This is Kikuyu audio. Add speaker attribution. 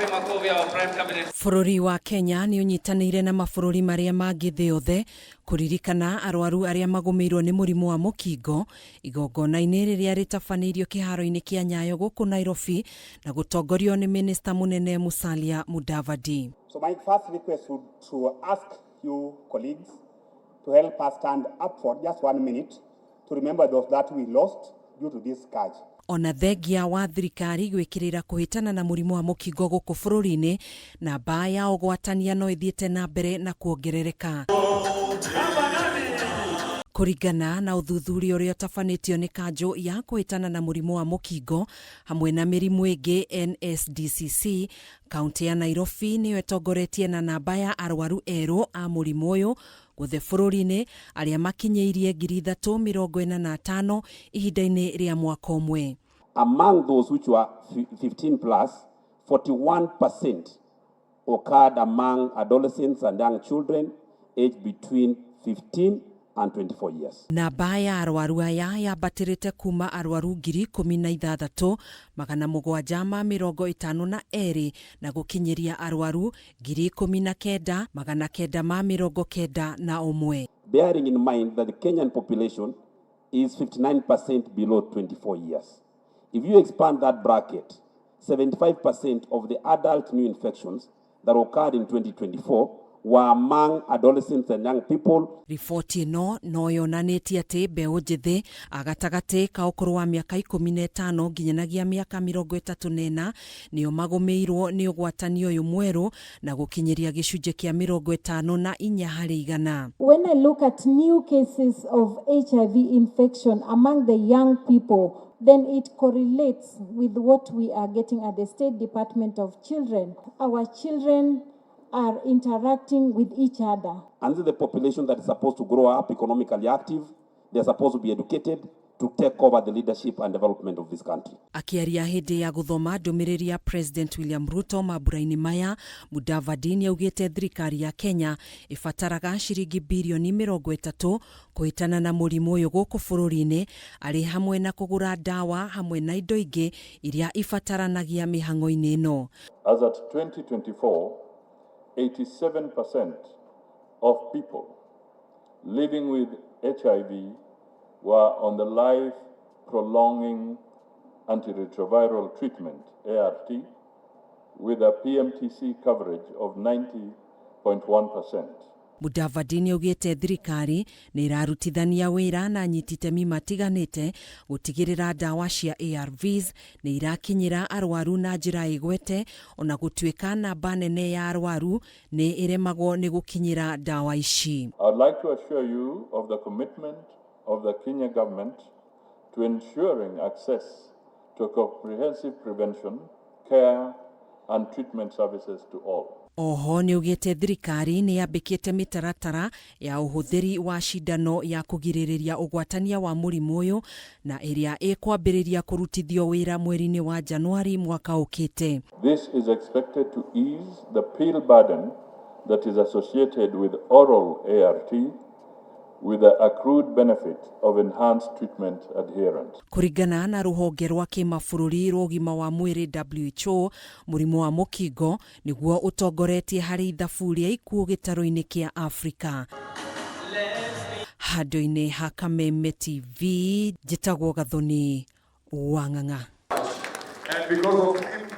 Speaker 1: Wape makofi our Prime Cabinet.
Speaker 2: Bũrũri wa Kenya nĩ ũnyitanĩire na mabũrũri marĩa mangĩ thĩ yothe kũririkana arwaru arĩa magũmĩirwo nĩ mũrimũ wa mũkingo igongona-inĩ rĩrĩa rĩtabanĩirio kĩharo-inĩ kĩa Nyayo gũkũ Nairobi na gũtongorio nĩ Mĩnĩsta mũnene Musalia Mudavadi.
Speaker 3: So my first request would to ask you colleagues to help us stand up for just one minute to remember those that we lost due to this scourge.
Speaker 2: Ona thengia wa thirikari gwĩkĩrĩra kũhĩtana na mũrimũ wa mũkingo gũkũ bũrũri-inĩ, namba ya ũgwatania no ĩthiĩte na mbere na kuongerereka. Kũringana na ũthuthuria ũrĩa ũtabanĩtio nĩ kanjũ ya kũhĩtana na mũrimũ wa mũkingo hamwe na mĩrimũ ĩngĩ NSDCC, kaunti ya Nairobi nĩyo ĩtongoretie na namba ya arwaru erũ a mũrimũ ũyũ guothe bũrũri-inĩ arĩa makinyĩirie 30,045 ihinda-inĩ rĩa mwaka ũmwe.
Speaker 4: Among those which were 15 plus, 41% occurred among adolescents and young children aged between 15 and 24 years.
Speaker 2: Namba ya arwaru aya yambatĩrĩte kuma arwaru 16,752 na gũkinyĩria arwaru 19,991.
Speaker 4: Bearing in mind that the Kenyan population is 59% below 24 years. If you expand that bracket, 75% of the adult new infections that occurred in 2024 were among adolescents and young people.
Speaker 2: Riboti ĩno no yonanĩtie atĩ mbeũ njĩthĩ a gatagatĩ ka ũkũrũ wa mĩaka 15 nginyanagia mĩaka 34 nĩo magũmĩirwo nĩ ũgwatanio ũyũ mwerũ na gũkinyĩria gĩcunjĩ kĩa 54 harĩ igana.
Speaker 5: When I look at new cases of HIV infection among the young people, then it correlates with what we are getting at the State Department of Children. Our children are interacting with each other.
Speaker 4: And this is the population that is supposed to grow up economically active. They are supposed to be educated to take over the leadership and development of this country.
Speaker 2: Akĩaria hĩndĩ ya gũthoma ndũmĩrĩri ya President William Ruto mambura-inĩ maya, Mudavadi nĩaugĩte thirikari ya Kenya ĩbataraga ciringi birioni 30 kũhĩtana na mũrimũ ũyũ gũkũ bũrũri-inĩ, arĩ hamwe na kũgũra ndawa hamwe na indo ingĩ iria ibataranagia mĩhang'o-inĩ ĩno.
Speaker 6: As at 2024, 87% of people living with HIV were on the life prolonging antiretroviral treatment, ART, with a PMTC coverage of 90.1%.
Speaker 2: Mudavadi nĩaugĩte thirikari nĩ ĩrarutithania wĩra na anyiti itemi matiganĩte gũtigĩrĩra ndawa cia ARVs nĩ irakinyĩra arwaru na njĩra ĩgwete, ona gũtuĩka namba nene ya arwaru nĩ ĩremagwo nĩ gũkinyĩra ndawa ici.
Speaker 6: I would like to assure you of the commitment of the Kenya government to ensuring access to comprehensive prevention, care, and treatment services to all.
Speaker 2: Oho nĩaugĩte thirikari nĩ yambĩkĩte mĩtaratara ya ũhũthĩri wa cindano ya kũgirĩrĩria ũgwatania wa mũrimũ ũyũ na ĩrĩa ĩkwambĩrĩria kũrutithio wĩra mweri-inĩ wa Januari mwaka ũkĩte.
Speaker 6: This is expected to ease the pill burden that is associated with oral ART, with the accrued benefit of enhanced treatment adherence.
Speaker 2: Kũringana na rũhonge rwa kĩmabũrũri rwa ũgima wa mwĩrĩ WHO, mũrimũ wa mũkingo nĩguo ũtongoretie harĩ ithabu rĩa ikuũ gĩtarũ-inĩ kĩa Afrika. Handũ-inĩ ha Kameme TV, njĩtagwo Gathoni Wang'ang'a.
Speaker 7: And because of him,